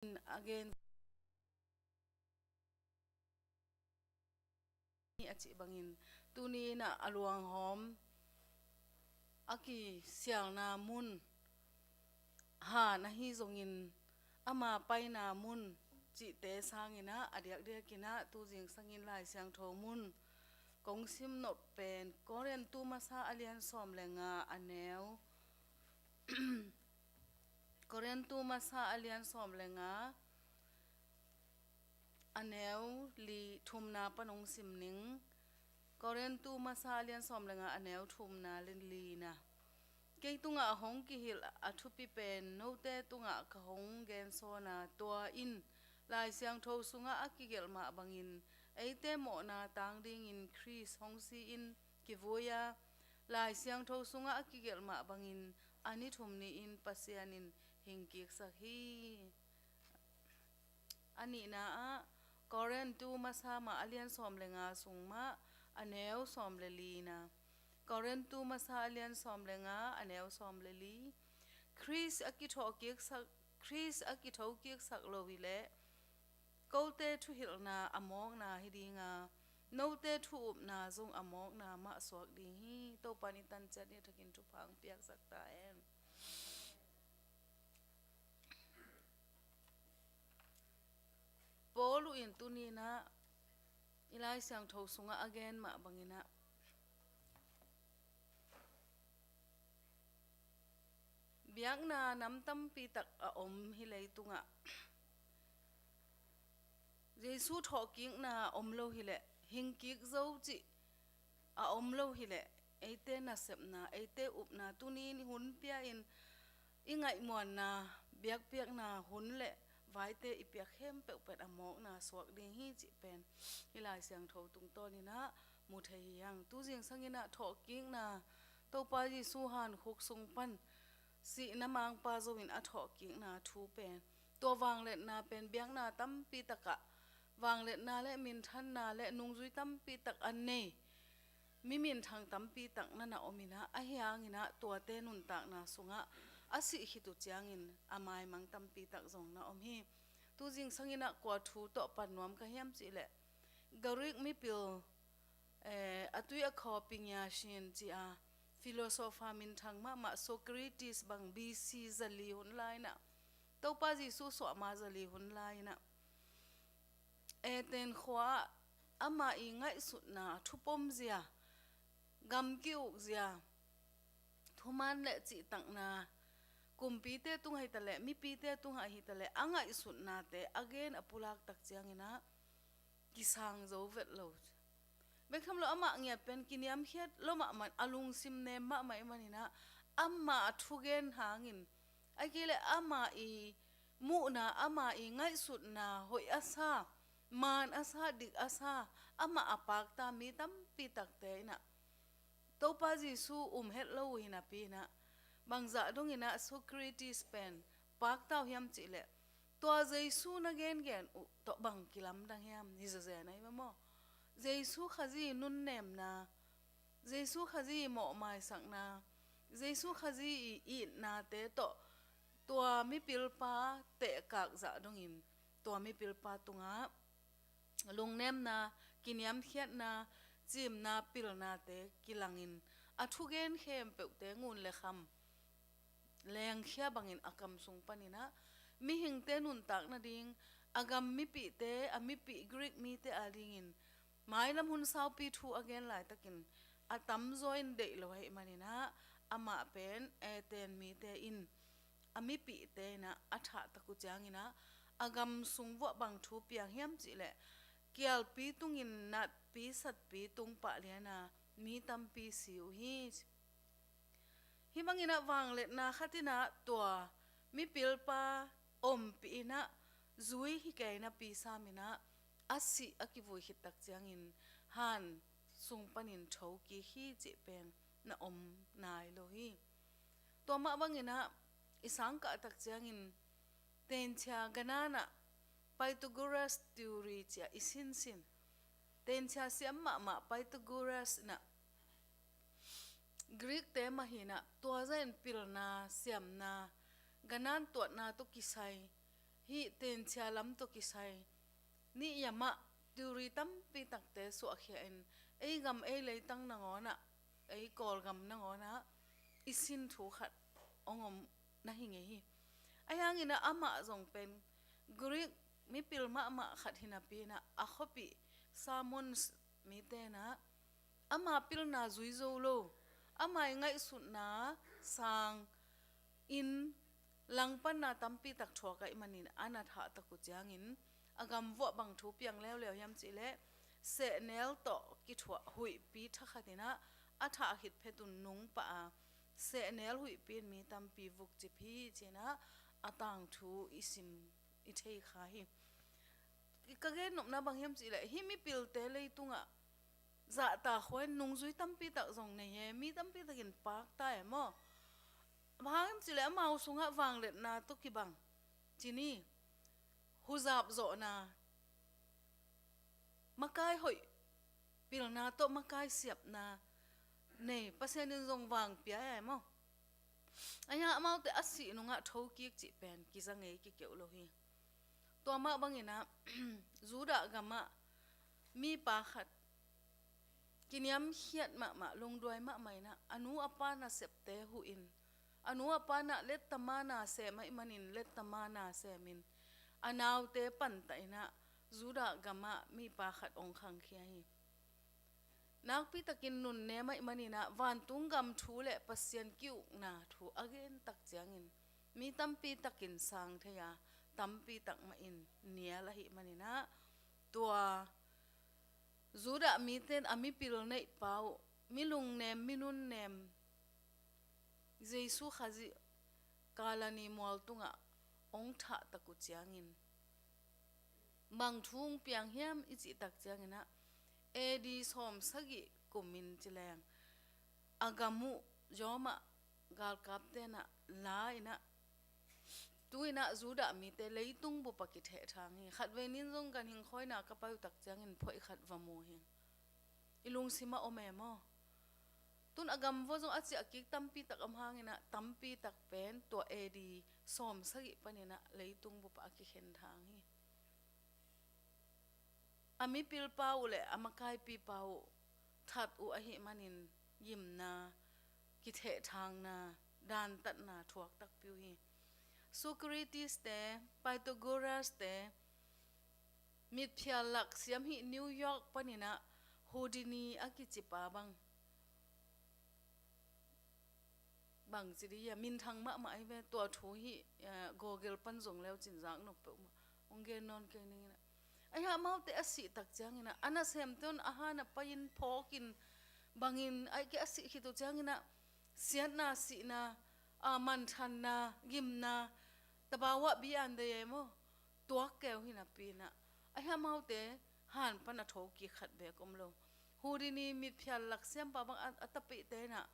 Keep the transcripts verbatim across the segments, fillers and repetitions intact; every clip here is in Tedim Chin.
a gen a cih bangin tuni in ah a luanghawm a kisialna mun han ahi zongin ama paina mun cihte sangin ah a diakdiakin ah tu zingsangin Lai Siangtho mun kong sim nop pen Korintu masa a lian sawm le nga a neu Korintu masa a lian sawm le nga a neu li thumna pan hong sim ning. Korintu masa a lian sawm le nga a neu thumna le lina. Kei tungah hong kihilh a thupi pen note tungah ka hong gensawn a, tua in Lai Siangtho sungah a kigelh mah bangin eite mawhna tang dingin Khrist hong si-in kivui a, Lai Siangtho sungah a kigelh mah bangin a ni thum ni-in Pasian in hingkiksak hi. A nihna ah Korintu masa mah a lian sawm le nga sung mah a neu sawm le lina. Korintu masa a lian sawm le nga a neu sawm le li. Khrist a kithokiksak, Khrist a kithokiksak lo hileh kote thuhilhna a mawkna hi dinga, note thu upna zong a mawkna mah suak ding hi. Topa in i tanciat ni thakin thupha hong piaksak ta hen. Paul in tuni in ah i Lai Siangtho sungah a gen mah bangin ah biakna nam tampi tak a om hi leitungah Jesu thawhkikna om lo hileh, hingkik zo cih a om lo hileh, eite nasepna, eite upna, tuni in hun pia-in i ngaihmuanna, biakpiakna hun le vaite i piak khempeuh pen a mawkna suak ding hi cih pen i Lai Siangtho tungtawnin ah mu thei hi hang. Tu zingsangin ah thawhkikna, Topa Jesu hankhuk sung pan sihna mangpa zo in a thawhkikna thu pen, tua vangliatna pen biakna tampi takah vangliatna le minthanna le nungzui tampi tak a nei mi minthang tampi tak na na om in ah, ahi hangin ah tuate nuntakna sungah a sih khit uh ciangin a maimang tampi tak zong na om hi. Tu zingsangin ah kua thu tawh pan nuam ka hiam cihleh, Greek mipil, eh, a tui a khaw Piniasin ci-a philosopher minthang mahmah Socrates bang B C zali hun lai-in ah, Topa Jesu suahma zali hun lai-in ah, Athens khua-ah ama i ngaihsutna, thupomzia, gam ki-ukzia, thuman le cihtakna, kumpite tungah hitaleh, mipite tungah hitaleh a ngaihsutnate a gen a pulak tak ciangin ah kisang zo vet lo. Bek tham lo, amah ngiat pen kiniamkhiat lo mahmah, a lungsim nem mahmah ahih manin ah, ama a thugen hangin, ahih kei leh ama i muhna, ama i ngaihsutna hoih a sa, man a sa, dik a sa, amah a pakta mi tampi takte in ah Topa Jesu um het lo uh hi napi in ah, bangzah dongin ah Socrates pen pakta uh hiam cihleh, tua Jesu na gengen uh tawh bang kilamdang hiam? Hi zezen ahi mah maw? Jesu Khazih nunnemna, Jesu Khazih mawhmaisakna, Jesu Khazih i itnate tawh tua mipilpa tehkak zah dongin tua mipilpa tungah lungnemna, kiniamkhiatna, cimna, pilnate kilangin a thugen khempeuhte ngun le kham lengkhia bangin a kam sung panin ah mihingte nuntak nading, a gam mipihte, a mipih Greek mite adingin mailam hun saupi thu a gen laitakin a tamzaw in deih lo ahih manin ah, amah pen Athens mite in a mipihte in ah a thahtak uh ciangin ah, a gam sung vuah bang thu piang hiam cihleh, kialpi tungin natpi satpi tung pah lian a mi tampi si uh hi. Hih bangin ah vangliatna khat in ah tua mipilpa ompih in ah zui hi kei napi sam in ah a sih a kivui khit tak ciangin han sung panin thokik hi cih pen na om nai lo hi. Tua mah bangin ah i sangkah tak ciangin tenchia ganan ah Pythagoras theory ci-a i sinsin, tenchia siam mahmah Pythagoras in ah Greek te mah hi in ah, tua zah in pilna, siamna, ganan tuatna tawh kisai hih tenchia lam tawh kisai niam ah theory tampi takte suahkhia in ei gam ei leitang nangawnah, ei Kawlgam nangawnah i sin thu khat hong om na hi ngei hi. Ahi hangin ah amah zong pen Greek mipil mahmah khat hi napi in ah a khuapih Samon mite in ah ama pilna zui zo lo, ama i ngaihsutna sang in langpanna tampi tak thuak ahih manin a na thah tak uh ciangin a gam vuah bang thu piang leuleu hiam cihleh sehnel tawh kithuah huihpi thakhat in ah a thah khit phet un nung pah a, sehnel huihpi in mi tampi vukcip hi ci-in ah a tangthu i sim i thei kha hi. Ka gen nopna bang hiam cihleh hih mipilte leitungah zahta khua in nungzui tampi tak zong nei hi, mi tampi takin pakta e maw. Bang hang hiam cihleh amau sungah vangliatna tawh kibang, ci ni, huzap zawhna, makai hoih pilna tawh makai siapna nei, Pasian in zong vang pia e maw. Ahi hang amaute a sih nungah thokik cih pen kiza ngei kikeuh lo hi. Tua mah bangin ah Judah gamah mipa khat kiniamkhiat mahmah, lungduai mahmah in ah a nu a pa nasepte huh in, a nu a pa in ah lettama na sem ahih manin lettama na semin a naute pantah in ah Judah gamah mipa khat hong khangkhia hi. Nakpi takin nunnem ahih manin ah vantung gam thu le Pasian ki-ukna thu a gen tak ciangin mi tampi takin sang thei a, tampi tak mah in nial ahih manin ah tua Judah mite in a mipil neihpa uh, mi lungnem, mi nunnem Jesu Khazih Kalvari mual tungah hong thah tak uh ciangin bang thu hong piang hiam i cih tak ciangin ah A D sawmsagih kumin ci leng a gam uh Rome ah galkapte in ah la in ah, tu in ah Judah mite leitung bup ah kithehthang hi. Khatvei ni in zong ganhing khawina ka pai uh tak ciangin phoih khat va mu hi. I lungsim ah om e maw. Tun a gam vuah zong a ciah kik tampi tak om hangin ah tampi tak pen tua A D sawmsagih panin ah leitung bup ah a kikhenthang hi. A mipilpa uh le a makaipipa uh that uh ahih manin gimna, kithehthangna, dantatna thuak takpi uh hi. Socrates te, Pythagoras te, mitphial lak siam hih New York panin ah Houdini a kicipa bang, bang ci dih hia, minthang mahmah ahi ve. Tua thu hih, eh, Google pan zong leu cin zak nop peuhmah, hong gen nawn kei ning in ah. Ahi hang amaute a sih tak ciangin ah a nasemte un a han ah pai-in phawkin bangin ahih kei a sih khit uh ciangin ah siatna, sihna, a manthanna, gimna, tabawa bi an dei e maw, tuak keu hi napi in ah. Ahi hang amaute han pan a thokik khat beek om lo. Houdini mitphial lak siampa bang a, a tapihte in ah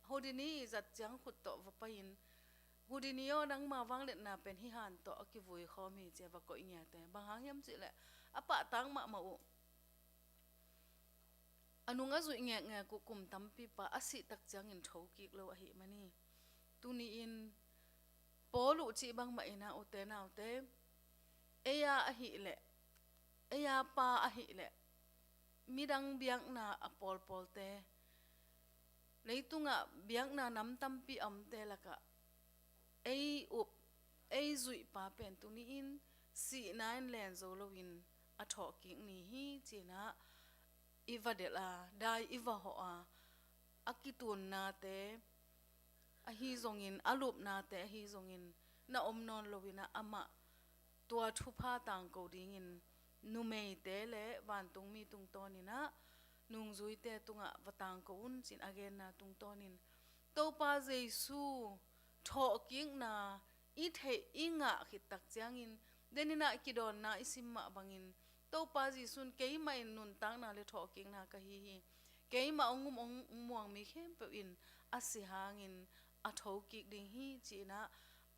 Houdini zat ciang khut tawh va pai-in, Houdini aw, nangma vangliatna pen hih han tawh a kivui khawm hi ci-a va koih ngiat e. Bang hang hiam cihleh a pahtak mahmah uh, a nung a zuih ngekngek uh kum tampipa a sih tak ciangin thokik lo ahih man hi. Tuni-in Paul uh cih bangmah in ah, ute naute, ei a ahih leh, ei a pa ahih leh midang biakna a pawlpawlte, leitungah biakna nam tampi a omte lakah ei up, ei zuihpa pen tuni-in sihna in len zo loin a thawhkik ni hi ci-in ah i va delh a, dai i va hawh a, a kitunnate ahi zongin, a lupnate ahi zongin na om nawn loin ah amah tua thupha tangko dingin numeite le vantungmi tungtawnin ah nungzuite tungah va tangko un ci-in a genna tungtawnin Topa Jesu thawhkikna i theih i ngah khit tak ciangin, denin ah kidawnna i sim mah bangin, Topa Jesu in keimah in nuntakna le thawhkikna ka hi hi. Keimah hong um hong muang mi khempeuh in a si hangin a thokik ding hi ci-in ah,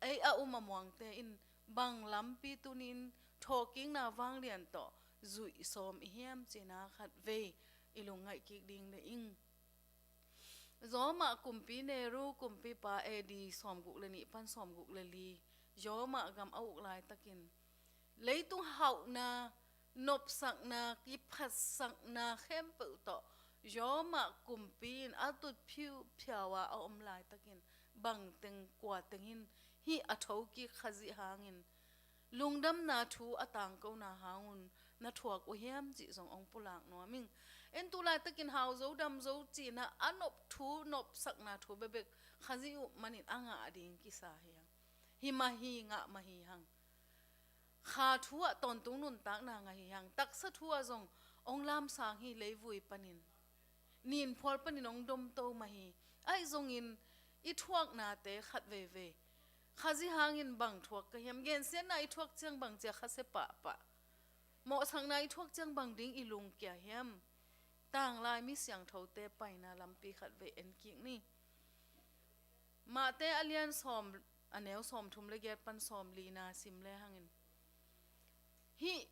ei a um a muangte in bang lampi tuni-in thawhkikna vanglian tawh zuih sawm i hiam ci-in ah khatvei i lungngaih kik ding deih ing. Rome ah kumpi Nero kumpipa A D sawmguk le nih pan sawmguk le li Roma gam a uk laitakin leitung hauhna, nopsakna, kiphatsakna khempeuh tawh Roma kumpi in a tut phiuphiau a a om laitakin bangteng kuateng in hih a thokik Khazih hangin lungdamna thu a tangkona hangun na thuak uh hiam cih zong hong pulak nuam ing. En tu laitakin hau zo dam zo cihna a nop thu, nopsakna thu bekbek Khazih uh manin a ngah ding kisa hi hang. Hi mah hi, ngah mah hi hang. Kha thu ah tawntung nuntakna ngah hi hang. Taksa thu ah zong hong lamsang hi, leivui panin, ninphual panin hong domto mah hi. Ahi zongin i thuaknate khat veivei Khazih hangin bang thuak ka hiam? Gensiatna i thuak ciang bang cia khasia pahpah? Mawhsakna i thuak ciang bang ding i lungkia hiam? Tanglai mi siangthote paina lampi khat vei en kik ni. Mate a lian sawm, a neu sawmthum le giat pan sawmlina sim le hangin, hih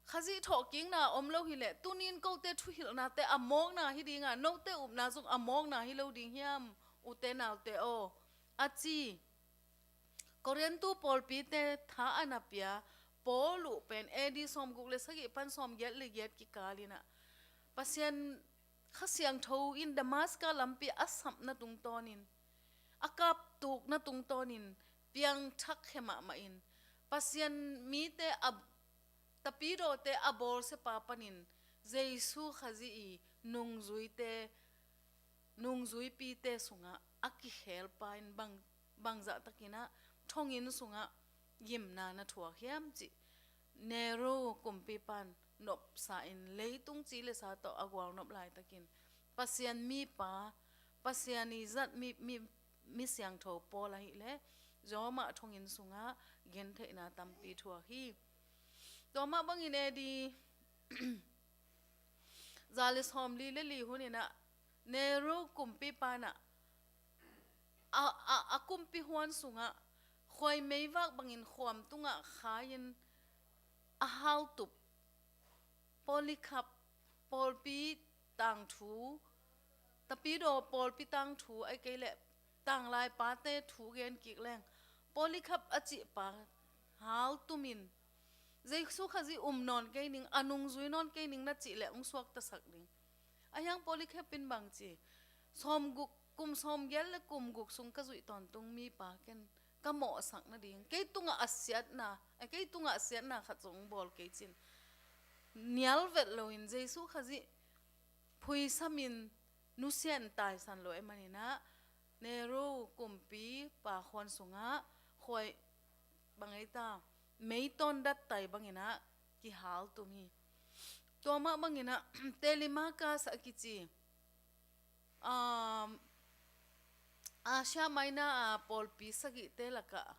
Khazih thawhkikna om lo hileh tunin kote thuhilhnate a mawkna hi dinga, note upna zong a mawkna hi lo ding hiam, ute naute aw? A ci. Korintu pawlpite tha a na pia Paul uh pen A D sawmguk le sagih pan sawmgiat le giat kikal inah Pasian Kha Siangtho in Damaska lampi a sapna tungtawnin, a kaptukna tungtawnin piangthak khia mahmah in Pasian mite a, tapidawte a bawlsiapa panin Jesu Khazih i nungzuite, nungzuipite sungah a kikhelpa in bang, bangzahtakinah thonginn sungah gimna na thuak hiam cih Nero kumpipa in nopsa in leitung ci le sa tawh a gualnop laitakin Pasian mipa, Pasian i zat mi, mi, mi siangtho Paul ahileh Roma thonginn sungah gentheihna tampi thuak hi. Tua mah bangin A D za le sawmli le li huninah Nero kumpipa inah a, a, a kumpi huan sungah khuai meivak bangin khuam tungah khai-in a haltup Polycarp pawlpi tangthu, tapidaw pawlpi tangthu, ahih kei leh tanglaipate thu gen kik leng Polycarp a cihpa haltumin Jesu Khazih um nawn kei ning, a nungzui nawn kei ning na cih leh hong suaktasak ding. Ahi hang Polycarp in bang ci? Sawmguk, kum sawmgiat le kum guk sung ka zuih tawntung mipa ken ka mawhsak nading, kei tungah a siatna, eh, kei tungah a siatna khat zong hong bawl kei cin. Nial vet loin Jesu Khazih phuisamin nusia in taisan lo e maninah Nero kumpipa khuan sungah khuai bang ei ta, meitawn dattai banginah kihaltum hi. Tua mah banginah Telemachus a kici, um, Asia Minor a pawlpi sagihte lakah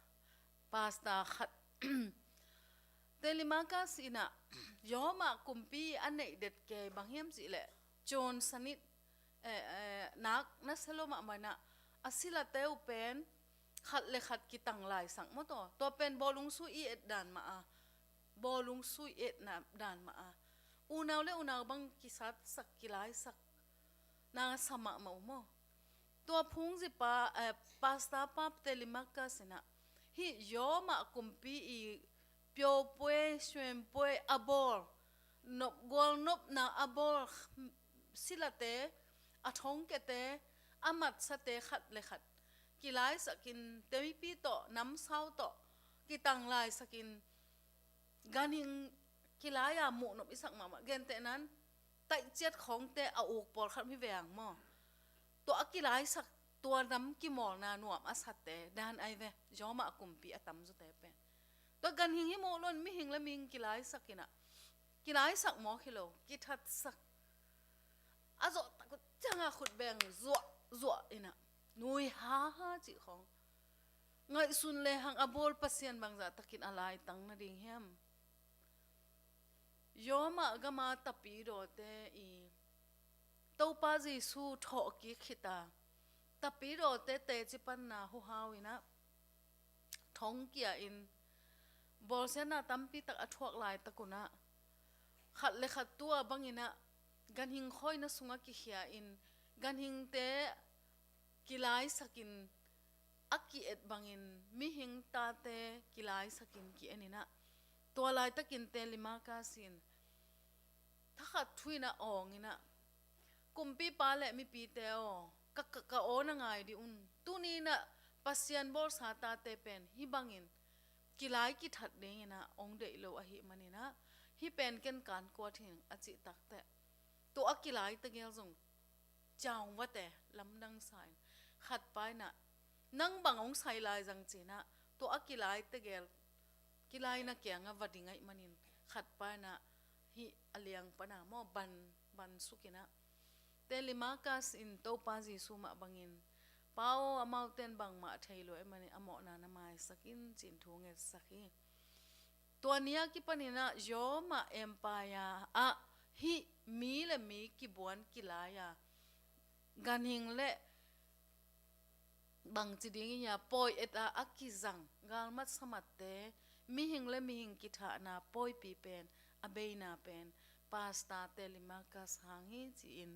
pastor khat Telemachus inah Roma kumpi a neih det kei bang hiam cih leh John sanit, eh, eh, nak na sia lo mahmah inah a silate uh pen khat le khat kitanglaisak maw taw. Tua pen bawlung sui i et dan mah a, bawlung sui etna dan mah a, unau le unau bang kisatsak, kilaisak na sa mahmah uh maw. Tua phungzipa, eh, pastor pa Telemachus inah hih Roma kumpi i pyopuai, suenpuai a bawl, nop, gualnopna a bawl silate, a thongkiate, a matsate khat le khat kilaisakin, teipi tawh, namsau tawh kitanglaisakin, ganhing kilai-a muhnop i sak mahmah. Gentehnan taihciat khawngte a uk pawlkhat hi ve ang maw. Tua a kilaisak, tua nam kimawlna nuam a sate dan ai ve, Roma kumpi a tamzawte pen. Tua ganhing hi muh loin mihing le mihing kilaisak inah, kilaisak mawk hi lo, kithatsak. A zawh tak uh ciangah khutbeng zuah zuah inah nui haha cih khawng. Ngaihsun lehang a bawl Pasian bangzah takin a laitang nading hiam? Roma gama tapidawte i Topa Jesu thawhkik khita, tapidawte teci panna huhau inah thongkia in bawlsiatna tampi tak a thuak laitak unah khat le khat tua banginah ganhing khawina sungah kikhia in ganhingte kilaisakin a ki-et bangin mihing tate kilaisakin ki-en in ah, tua laitakin Telemachus in thakhat thu in ah awng in ah, "Kumpipa le mipite aw, ka, ka, ka aw na ngai dih un. Tuni in ah Pasian bawlsa tate pen hih bangin kilai kithat dingin ah hong deih lo ahih manin ah, hih pen ken kan kuat hing," a cih takteh, tua a kilai tegel zong ciang vate lamdang sa in, khatpa in ah, "Nang bang hong sai lai zang?" ci-in ah, tua a kilai tegel, kilaina kiangah va ding ahih manin, khatpa in ah hih a liang pan ah maw, ban, ban suk in ah, Telemachus in Topa Jesu mah bangin, "Pa aw, amaute in bangmah thei lo ahih manin a mawhna na maisak in," ci-in thu ngetsak hi. Tua ni a kipanin ah Roma Empire ah hih mi le mi kibuan kilai a, ganhing le bangci ding hi a, pawi et a, a kizang galmat samatte, mihing le mihing kithahna pawipi pen, a beina pen Pastor Telemachus hang hi ci-in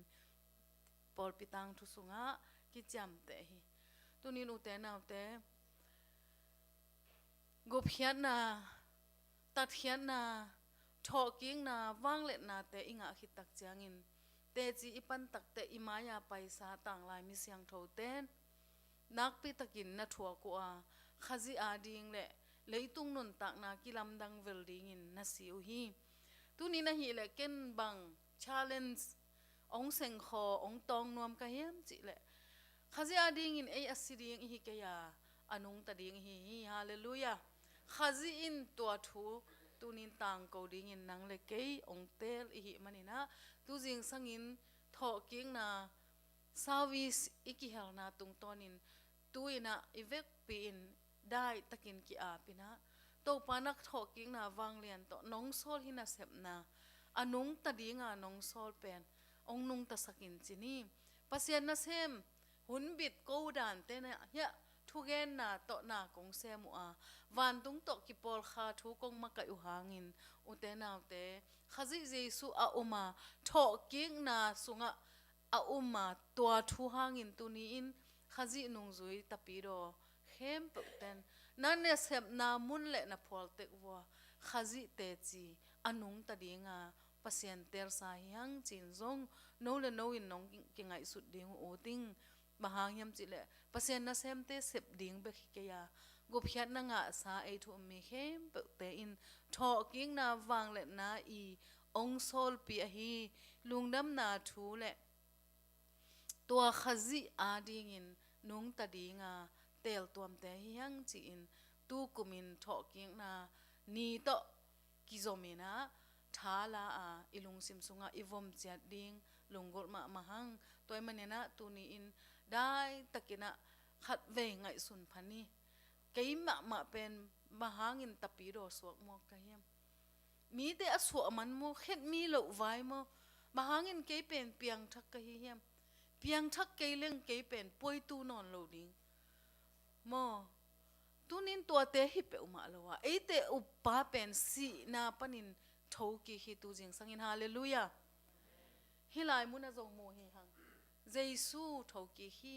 pawlpi tangthu sungah kiciamteh hi. Tunin ute naute, gupkhiatna, tatkhiatna, thawhkikna, vangliatnate i ngah khit tak ciangin, teci i pan takteh i mai-a paisa tanglai mi siangthote in nakpitakin na thuak uh a, Khazih ading le leitung nuntakna kilamdang vel dingin na si uh hi. Tunin ahih leh ken bang challenge hong sengkhaw, hong tawng nuam ka hiam cih leh, Khazih adingin ei a si ding i hi kei a, a nungta ding i hi hi. Halleluiah. Khazih in tua thu tunin tangko dingin nang le kei hong teel i hih manin ah, tu zingsangin thawhkikna service i kihelna tungtawnin tu-in ah i vekpi in daitakin ki-ap in ah, Topa na thawhkikna vanglian tawh nong sawl hih nasepna, a nungta dinga nong sawl pen hong nungtasak in ci ni. Pasian nasem, hunbit ko dante na hiah thugenna tawh na kong sem uh a, vantung tawh kipawlkha thu kong makaih uh hangin, ute naute, Khazih Jesu a um a, thawhkikna sungah a um a, tua thu hangin tuni-in Khazih nungzui tapidaw khempeuhte in na nasepna mun le na phualtek vua Khazih teci a nungta dinga Pasian teelsa hi hang ci-in zong no le no in nong kingaihsut ding uh ut ing. Bang hang hiam cih leh Pasian nasemte sep ding bek hi kei a, gupkhiatna ngahsa ei thu um mi khempeuhte in thawhkikna vangliatna i hong sawlpi ahi lungdamna thu le tua Khazih adingin nungta dinga teeltuamte hi hang ci-in, tu kumin thawhkikna ni tawh kizom in ah, thala a, i lungsim sungah i vom ciat ding lunggulh mahmah hang. Tua ahih manin ah tuni-in daitakin ah khatvei ngaihsun pha ni. Kei mahmah pen bang hangin tapidaw suak mawk ka hiam? Mite a suah man maw, khetmi loh vai maw? Bang hangin kei pen piangthak ka hi hiam? Piangthak kei leng kei pen puaitu nawn lo ding maw? Tunin tuate hi peuhmah lo a, eite uppa pen sihna panin thokik hi tu zingsangin. Halleluiah. Hih lai munah zong mu hi hang. Jesu thokik hi.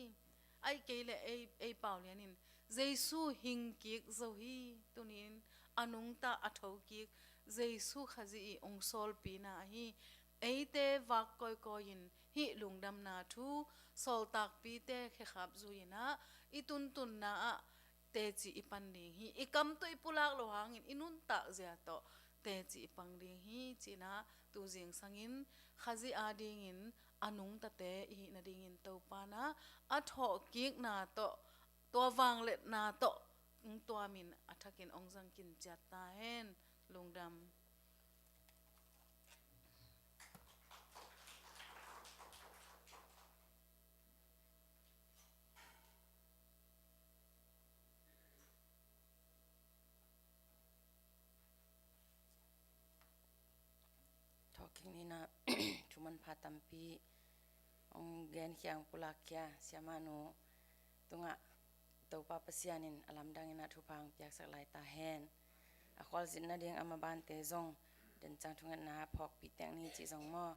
Ahih kei leh ei, ei Paulian in Jesu hingkik zo hi. Tunin a nungta, a thokik Jesu Khazih i hong sawlpina ahi. Eite vak kawikawi in hih lungdamna thu sawltakpite khekhap zui in ah, i tuntunna ah teci i pan ding hi. I kam tawh i pulak loh hangin i nuntak zia tawh teci i pang ding hi ci-in ah, tu zingsangin Khazih adingin a nungtate i hih nadingin Topa in ah a thawhkikna tawh, tua vangliatna tawh hong tuamin a thakin hong zangkin ciat ta hen. Lungdam. Thawhkik ni-in ah thu manpha tampi hong genkhia, hong pulakkhia Siamahnu tungah Topa Pasian in a lamdang in ah thupha hong piaksak lai ta hen. A khualzin nading a mabante zong dencang thungetna phawkpih tek ni cih zong maw,